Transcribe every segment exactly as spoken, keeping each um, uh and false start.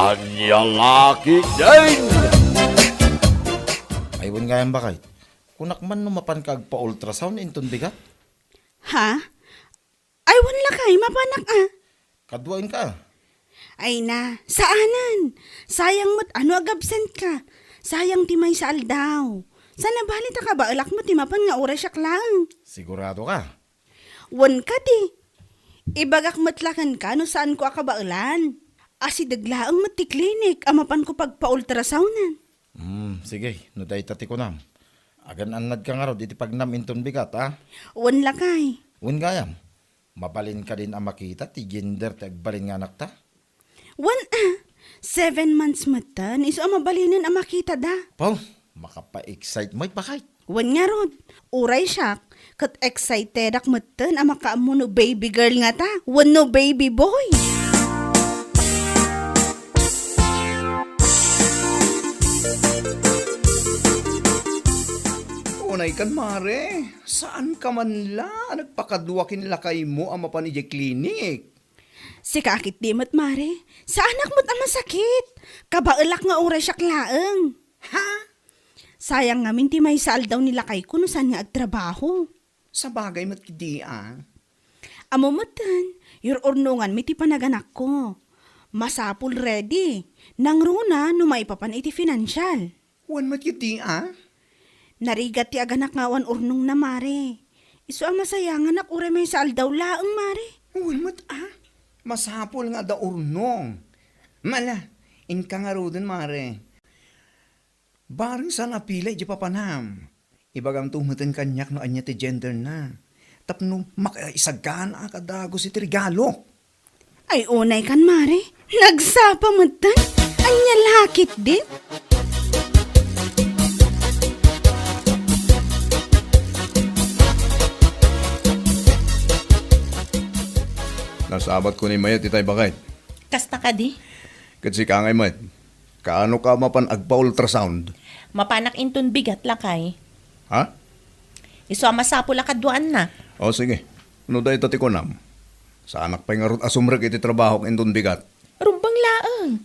Ania la ketdin? Ay, wen gayam, baket. Kunak man no mapanka agpa-ultrasound inton bigat? Ha? Ay, wen lakay, mapanak a. Kaduaenka. Ay na, saanen. Sayang met a no agabsent ka. Sayang ti maysa aldaw. Saan a bali ta kabaelak met ti mapan nga uray siak laeng. Sigurado ka? Wen kadi. Ibagak met la kenka no saanko a kabaelan. Asideg laeng met ti klinik a mapanko pagpa-ultrasounden. Hmm, sige, no dayta ti kunam. Agan-annadka ngarud iti pagnam inton bigat, a? Wen lakay. Wen gayam, mabalin kadin a makita ti gender ti agbalin nga anakta? Wen a, seven months metten, isu a mabalinen a makitada. Pau, makapa-excite met, baket. Wen ngarud, uray siak, ket excitedak metten a makaammo no baby girl ngata, wenno baby boy. Unay kan, mare, saan ka man la a nagpakadua ken lakaymo a mapan idiay klinik? Sika a ketdi met, mare, saanak met a masakit. Kabaelak nga uray siak laeng. Ha? Sayang ngamin ti maysa aldaw ni lakayko no saan nga agtrabaho. Sabagay met ketdi a. Ammo metten, yur-urnonganmi ti panaganakko. Masapul ready. Nangruna no maipapan iti financial. Wen met ketdi a. Narigat ti aganak nga awan urnongna, mare. Isu a masayanganak uray maysa aldaw laeng, mare. Wen met a. Masapul nga adda urnong. Mala, inka ngaruden, mare. Bareng saan a pila idiay papanam. Ibagamto metten kaniak no ania ti genderna. Tapno makaisagana a dagus iti regalo. Ay, unay kan, mare. Nagsapa metten. Ania la ketdin? Nasabatko ni mayat itay, baket. Kasta kadi? Ket sika ngay met. Kaano ka mapan agpa-ultrasound? Mapanak inton bigat, lakay. Ha? Isu a masapul a kaduaanna. O, sige. No dayta ti kunam, saanak pay ngarud a sumrek iti trabahok inton bigat. Rumbeng laeng.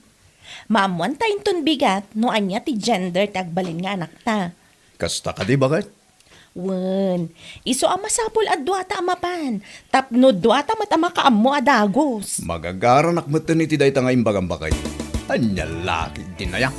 Maammuanta inton bigat no ania ti gender ti agbalin nga anakta. Kasta kadi, baket? Wen, isu a masapul a duata a mapan, tapno duata met a makaammo a dagus. Magagaranak metten iti dayta nga imbagam, baket. Ania la ketdin aya?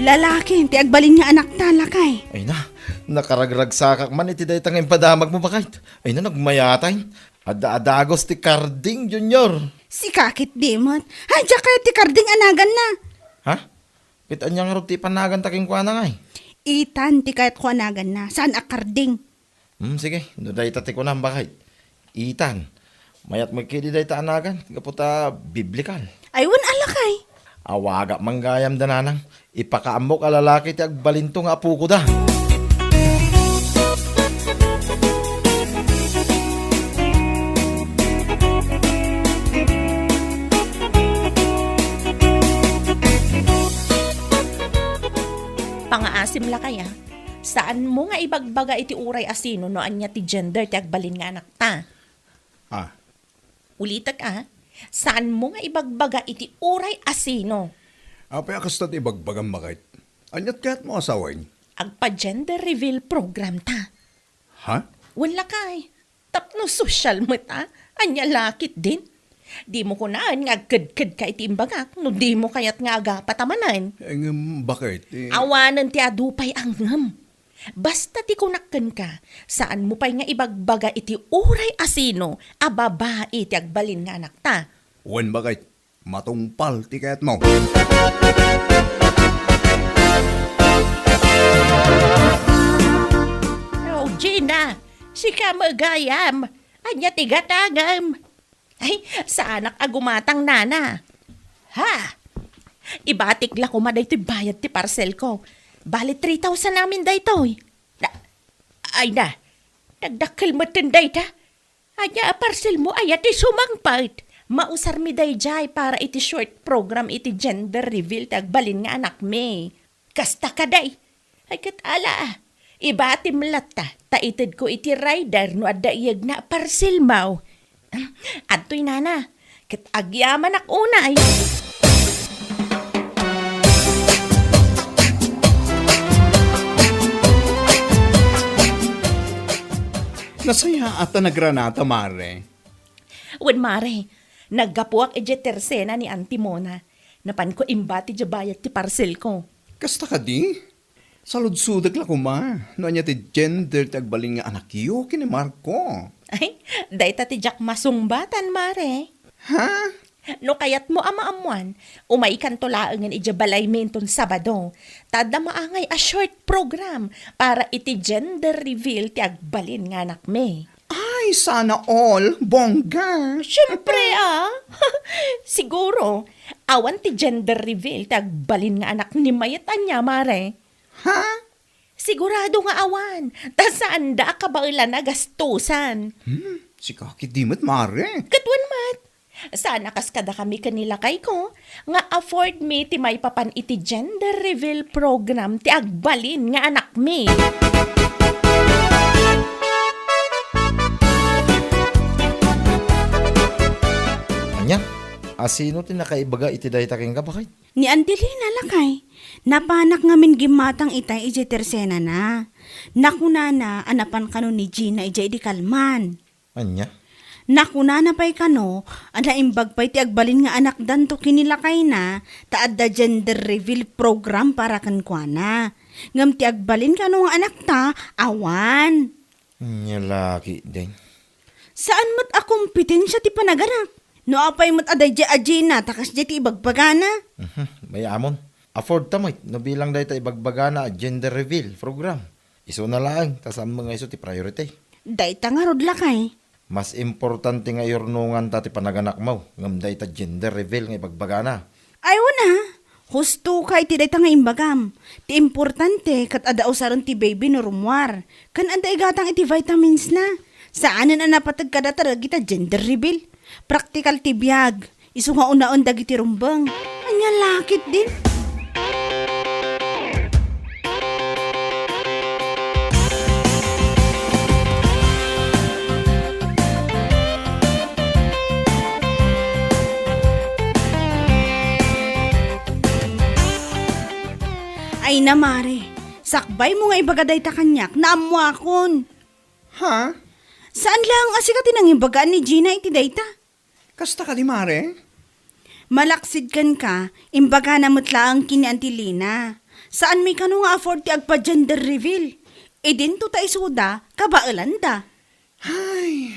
Lalaki ti agbalin nga anakta, lakay. Ay na, nakaragragsakak man iti dayta nga impadamagmo, baket. Ay na, nagmayatay. Adda a dagus ti karding, Junior. Sika ketdi met. Ay, diak kayat ti karding a naganna. Ha? Ket ania ngarud ti ipanaganta kenkuana ngay? Ethan ti kayatko a naganna, saan a karding. Hmm, sige, no dayta ti kunam, baket. Ethan, mayat met ketdi dayta a nagan, gapu ta biblikal. Ay, wen a, lakay. Awagak man gayam da nanang. Ipakaammok a lalaki ti agbalinto nga apoko da. Pangaasim lakay a. Saanmo nga ibagbaga iti uray a sino no ania ti gender ti agbalin nga anakta. Ah. Ulitek a, saanmo nga ibagbaga iti uray a sino. Apay a kasta ti ibagbagam, baket? Aniat kayatmo a sawen? Agpa-gender reveal program ta. Ha? Wen lakay, tapno sosyal met a, ania la ketdin? Dimo kunaen nga agkedkedka iti imbagak no dimo kayat nga agapat a manen. Eh, ngem baket, eh? Awanen ti adu pay a ngem. Basta ti kunak kenka, saanmo pay nga ibagbaga iti uray a sino a babai ti agbalin nga anakta. Wen, baket, matungpal ti kayatmo. Oh, Gina, sika met gayam. Ania ti gatangem? Ay, saanak a gumatang, nana. Ha? Ibatik la koma daytoy bayad ti parcel ko. Bali three thousand amin daytoy. Na, ay na, nagdakkel metten dayta. Ania a parcel mo aya ti sumangpet? Mausarmi dayjay para iti short program iti gender reveal ti agbalin nga anakmi. Kasta kadi, Ay, ket ala, ibatim latta, ta itedko iti rider no adda iyegna a parcel mo. Adtoy nana, ket agyamanak unay. Nasayaat a nagranata, Mare. Wen, Mare, naggapuak idiay tersena ni Auntie Mona. Napanko imbati diay bayad ti parcel ko. Kasta kadi? Saludsodek la koma no ania ti gender ti agbalin nga anakyo ken ni Marco. Ay, dayta ti diak masungbatan, Mare. Ha? No kayatmo a maammuan, umaykanto laengen idiay balaymi inton Sabado. Ta adda maangay a short program para iti gender reveal ti agbalin nga anakmi. Ay, sana all. Bongga. Siyempre, ah. Siguro, awan ti gender reveal ti agbalin nga anak ni Mayet ania, Mare. Ha? Sigurado nga awan. Ta saanda a kabaelan a gastusan. Hmm, sika ketdi met, Mare. Ket wen met. Saan a kas kadakami ken ni lakayko nga afford mi ti maipapan iti gender reveal program ti agbalin nga anakmi. Ania? Asino ti nakaibaga iti dayta kenka, baket? Ni Auntie Lina, lakay. Napanak ngamin gimmatang itay idiay tersenana. Nakunana a napan kano ni Gina idiay idi kalman. Ania? Nakunana pay kano a naimbag pay ti agbalin nga anakdanto ken ni lakayna ta adda gender reveal program para kenkuana. Ngem ti agbalin kano nga anakta, awan. Ania la ketdin? Saan met a kompetensia ti panaganak. No apay met a daydiay a Gina ta kasdiay ti ibagbagana. Mhm, mayamon. Afford ta met no bilang dayta ibagbagana a gender reveal program. Isuna laeng, ta saan met nga isu ti priority. Dayta ngarud, lakay. Mas importante nga iyurnonganta ti panaganakmo ngem dayta gender reveal nga ibagbagana. Ay, wen a. Husto ka iti dayta nga imbagam. Ti importante, ket adda usaren ti baby no rummuar. Ken adda igatang iti vitamins na. Saanen a napateg kadata dagita gender reveal. Praktikal ti biag. Isu nga unaen dagiti rumbeng. Ania la ketdin? Ay na, Mare. Sakbaymo nga ibaga dayta kaniak, naammoakon. Ha? Saan laeng a sika ti nangibagaan ni Gina iti dayta? Kasta kadi, Mare? Malaksid kenka, imbagana met laeng ken ni Auntie Lina. Saanmi kano nga afford ti agpa-gender reveal. Idinto ta isuda, kabaelanda. Ay.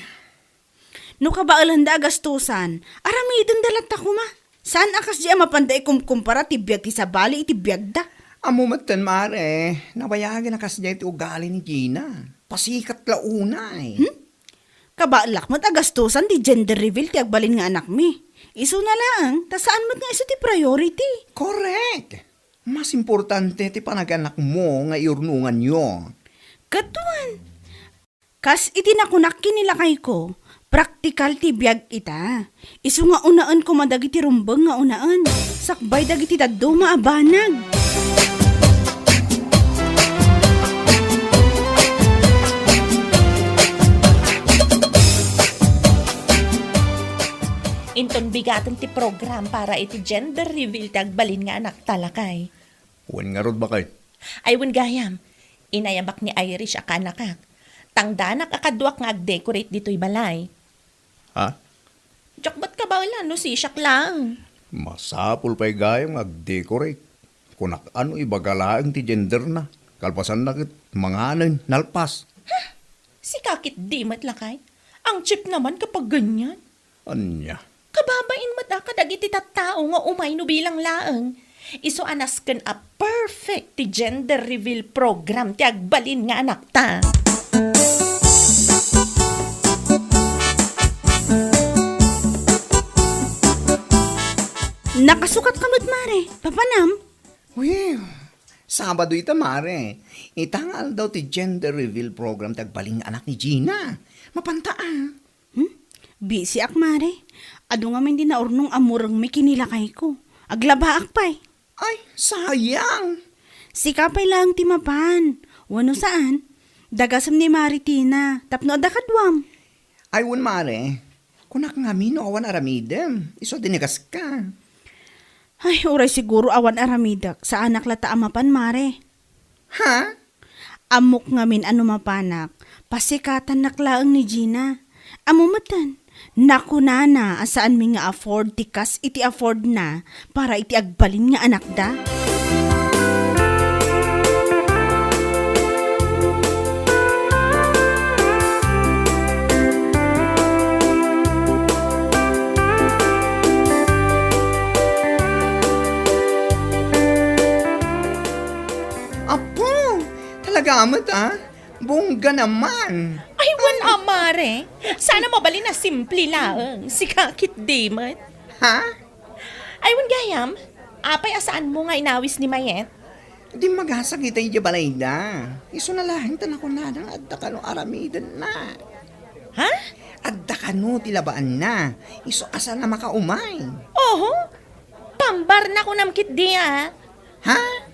No kabaelanda a gastusan, aramidenda latta koma. Saan a kasdiay a mapanda ikumkumpara ti biag ti sabali iti biagda? Ammo metten, Mare, nabayagen a kasdiay ti ugali ni Gina. Pasikat la unay. Hmm? Kabaelak met a gastusan ti gender reveal ti agbalin nga anakmi. Isuna laeng, ta saan met nga isu ti priority. Correct! Mas importante ti panaganakmo nga iyurnonganyo. Ket wen, kas iti nakunak ken ni lakayko, praktikal ti biag ita. Isu nga unaen koma dagiti rumbeng nga unaen, sakbay dagiti dadduma a banag. Inton bigaten ti program para iti gender reveal ti agbalin nga anakta, lakay. Wen ngarud, baket? Ay, wen gayam. Inayabak ni Irish a kaanakak. Tangdanak a kaduak nga agdecorate ditoy balay. Ha? Diak met kabaelan no sisiak laeng. Masapul pay gayam nga agdecorate. Kunak a no ibaga laeng ti genderna. Kalpasanna ket manganen, nalpas. Sika ketdi met, lakay. Ang cheap naman kapag ganyan. Ania? Kababain met a kadagiti tattao nga umay no bilang laeng. Isu a nasken a perfect ti gender reveal program ti agbalin nga anakta. Nakasukat ka met, Mare. Papanam? Uy, Sabado ita, Mare. Ita nga aldaw ti gender reveal program ti agbalin nga anak ni Gina. Mapanta, ah. Hmm? Busy ak, Mare. Adu ngamin ti naurnong a murengmi ken ni lakayko. Aglabaak pay. Ay, sayang! Sika pay laeng ti mapan. Wenno saan? Dagasem ni Mare Tina, tapno adda kaduam. Ay, wen, Mare. Kunak ngamin no awan aramidem. Isu a dinagaska. Ay, uray siguro awan aramidek. Saanak latta a mapan, Mare. Ha? Ammok ngamin a no mapanak, pasikatannak laeng ni Gina. Ammo metten, nakunana a saanmi nga afford ti kas iti affordna para iti agbalin nga anakda. Apo, talaga met, ah? Bongga naman. Ay, wen a, Mare. Sana mabalin a simple laeng. Sika ketdi met. Ha? Ay, wen gayam, apay a saanmo nga inawis ni Mayet? Dimmagasag ita idiay balayda. Isuna laeng ta nakunana nga adda kano aramidenna. Ha? Adda kano ti labaanna. Isu a saan a makaumay. Oho. Pambarna kunam ketdi a. Ha?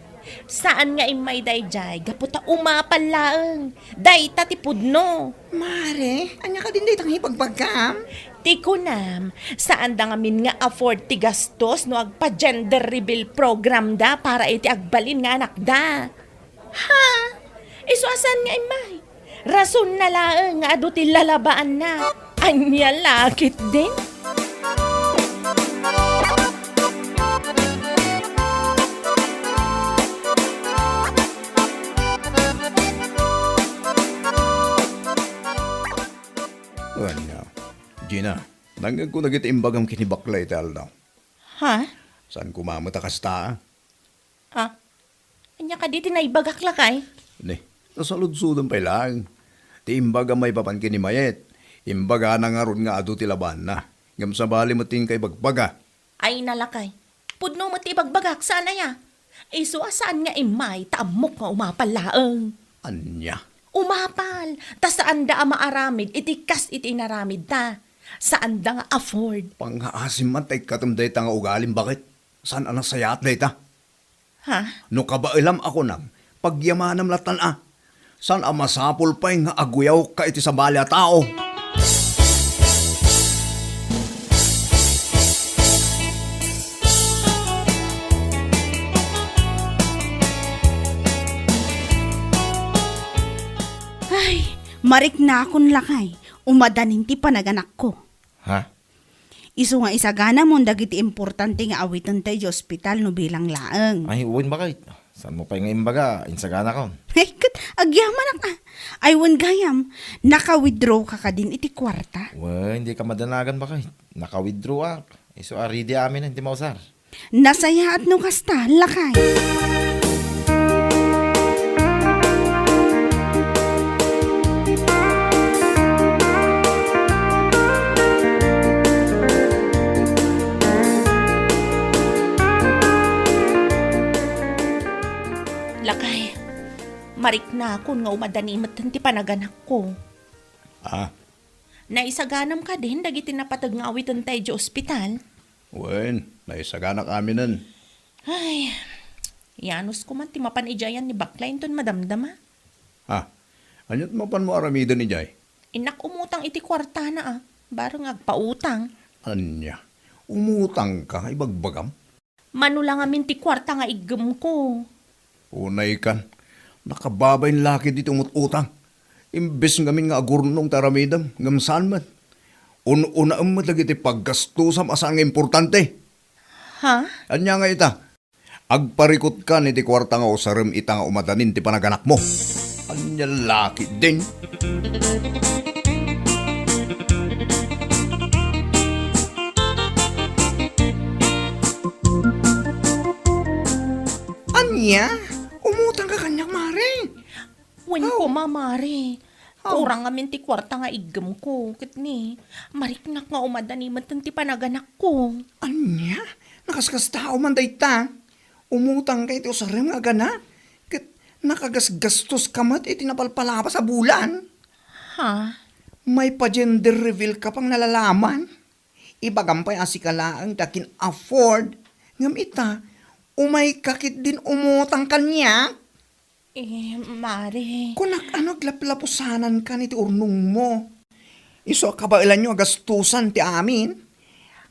Saan nga immay daydiay gapu ta umapal laeng. Dayta ti pudno. Mare, ania kadin dayta nga ibagbagam? Ti kunam, saanda ngamin nga afford ti gastos no agpa-gender reveal program da para iti agbalin nga anakda. Ha? Isu a saan nga immay? Rasonna laeng nga adu ti lalabaanna. Ania la ketdin? Ania, Gina, nangngegko dagiti imbagam ken ni Baklay iti aldaw. Ha? Saan koma met a kasta, a? Ah, ania kadi ti naibagak, lakay? Ni, nasaludsodem pay laeng. Ti imbaga maipapan ken ni Mayet, imbagana ngarud nga adu ti labaanna. Ngem sabali met ti inka ibagbaga. Ay, nalakay. Pudno met ti ibagbagak, saan aya? Isu a saan nga immay, ta ammok nga umapal laeng. Ania? Umapal, ta saanda a maaramid iti kas iti inaramidda. Saanda nga afford. Pangngaasim man ta ikkatem dayta nga ugalim, baket? Saan a nasayaat dayta? Ha? No kabaelam a kunam, pagyamanam lattan a. Saan a masapul pay nga aguyawka iti sabali a tao? Ay, mariknakon, lakay. Umadanin ti panaganakko. Ha? Isu nga isaganamon dagiti importante nga awitenta idiay ospital no bilang laeng. Ay, wen, baket. Saanmo pay nga imbaga, insaganakon. Ay, ket agyamanak a. Ay, wen gayam, naka-withdraw ka kadin iti kuarta? Wen, dika madanagan, baket. Naka-withdraw ak. Isu a ready amin ti mausar. Nasayaat no kasta, lakay. Lakay, mariknakon nga umadani metten ti panaganakko. Ah? Naisaganam kadin dagiti napateg nga awitenta idiay ospital? Wen, naisaganak aminen. Ay, yanusko man ti mapan idiay ni Baklay inton madamdama. Ah, aniat mapanmo aramiden idiay? Innak umutang iti kuartana a, bareng agpautang. Ania? Umutangka, ibagbagam? Mano la ngamin ti kuarta nga iggemko. Unaykan, nakababain la ketdi ti umut-utang. Imbes ngamin nga agurnong ti aramidem, ngem saan met. Un-unaem met dagiti paggastusam a saan nga importante. Ha? Ania nga ita? Agparikutkan iti kuarta nga usarem ita nga umadanin ti panaganakmo. Ania la ketdin? Ania? Umutangka kaniak, Mare? Wen koma, Mare. Aw. Kurang ngamin ti kuarta nga iggemko. Ket ni, mariknak nga umadani metten ti panaganakko. Ania? Nakaskastao man dayta? Umutangka iti usarem nga agana? Ket nakagasgastoska met iti napalpalabas a bulan? Ha? Maipa-gender reveal ka pay nalalaman? Ibagam pay a sika laeng ti akin-afford. Ngem ita, Umayka ketdin umutang kaniak? Eh, Mare. Kunak, ano aglaplapusanankan iti urnongmo? Isu a kabaelanyo a gastusan ti amin.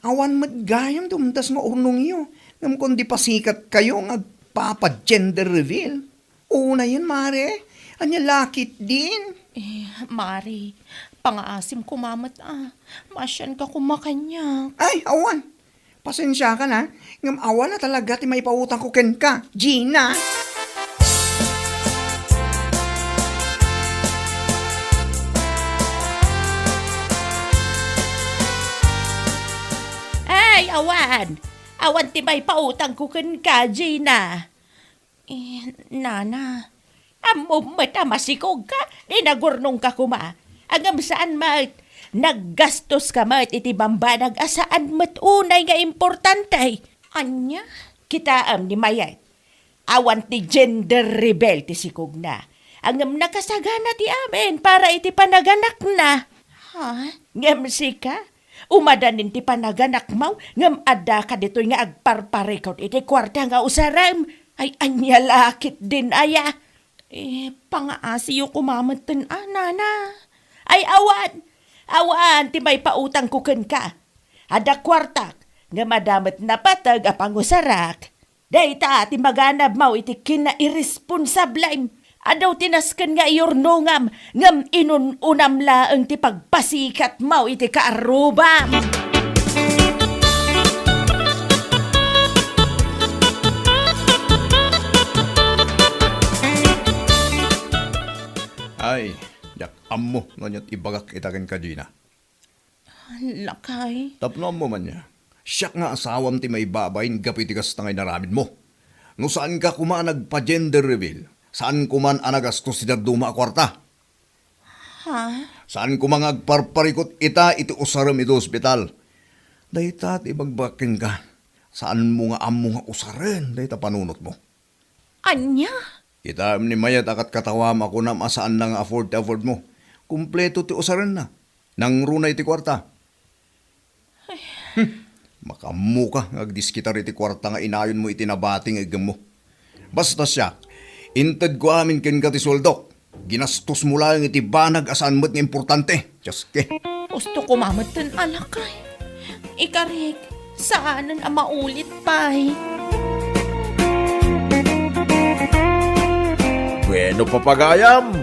Awan met gayam ti umdas nga urnongyo, ngem kundi pasikatkayo nga agpapa-gender reveal. Unayen, Mare, ania la ketdin? Eh, Mare, pangaasim koma met a. Maasianka koma kaniak. Ay, awan. Pasensiakan, ha? Ngem awan a talaga ti maipautangko kenka, Gina. Ay, awan! Awan ti maipautangko kenka, Gina. Eh, Nana, ammom met a masikogka, dinagurnongka koma. Ngem saan met, naggastoska met iti bambanag a saan met unay nga importante. Ania? Kitaem ni Mayet. Awan ti gender reveal ti sikogna. Ngem nakasagana ti amin para iti panaganakna. Ha? Ngem sika, umadanin ti panaganakmo, ngem addaka ditoy nga agparparikut iti kuarta nga usarem. Ay, ania la ketdin aya? Eh, pangaasiyo koma metten a, Nana. Ay, awan! Awan ti maipautangko kenka. Adda kuartak, ngem adda met napateg a pangusarak. Dayta ti maganabmo iti kinairesponsablem. Adu ti nasken nga iyurnongam, ngem inun-unam laeng ti pagpasikatmo iti kaarrubam. Ay, diak ammo no aniat ibagak ita kenka, Gina. Lakay. Tapno ammo man ya, siak nga asawam ti maibabain gapu iti kasta nga inaramidmo. No saanka koma a nagpa-gender reveal, saan koman a nagastos ti dadduma a kuarta. Ha? Saan koma nga agparparikut ita iti usarem iti ospital. Dayta ti ibagbagak kenka, saanmo nga ammo nga usaren dayta panunotmo. Ania? Kitaem ni Mayet a katkatawam a kunam a saanna nga afford ti affordmo. Kompleto ti usarenna. Nangruna iti kuarta. Hmm. Makaammoka nga agdiskitar iti kuarta nga inayonmo iti nabati nga iggemmo. Basta siak, intedko amin kenka ti sueldok. Ginastosmo laeng iti banag a saan met nga importante. Dios ke. Gusto ko mametten a lakay. Ikarik, saanen a maulit pay. Bueno, papagayam,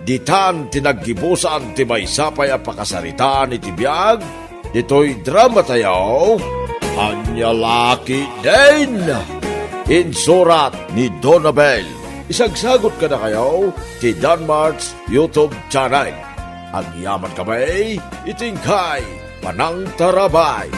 ditan ti naggibusan ti maysa pay a pakasaritaan iti biag ditoy drama tayo, Ania La Ketdin. Insurat ni Donabel. Isagsagot kadakayo ti Danmart's YouTube channel. Agyaman kami iti inkay panangtarabay.